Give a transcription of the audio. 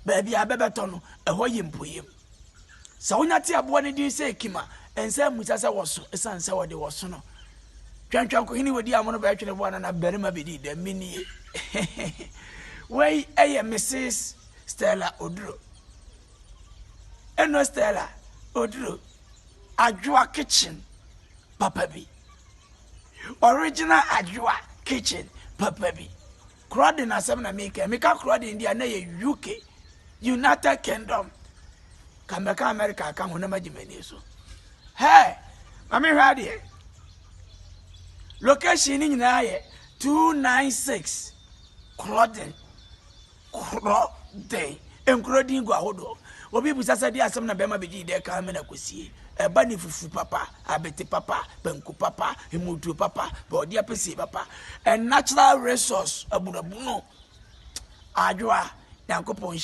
Baabi a bɛbɛtɔ no, ɛhɔ yɛ mpoyam. Sɛ wonya te aboa no din sɛ ekim a, ɛnsɛ mmusa sɛ wɔso, ɛsiane sɛ wɔde wɔso no. Twɛntwɛnkohene wɔdi amono bɛtwene boa nana barima bɛdi dɛm menie. Wei ɛyɛ Mrs. Stella Oduro. Ɛno Stella Oduro. Adwoa Kitchen papa bi. Original Adwoa Kitchen papa bi. Croydon asɛm na meka. Meka Croydon di a na yɛ UK, United Kingdom. Ka mɛka America aka ho na magye m'ani so. Hey, ma mehwɛ adeɛ. Location ni nyinaa yɛ 296 Croydon. Croydon. Nkuro din gu ahodoɔ. Obi busa sɛ de asɛm na bɛrima bɛgye dɛ kan mena kɔsie. Ɛba ne fufu papa, abete papa, banku papa, emutuo papa, bɔɔde apɛsie papa. A natural resource abunabunu. Adwoa, Nyankopɔn.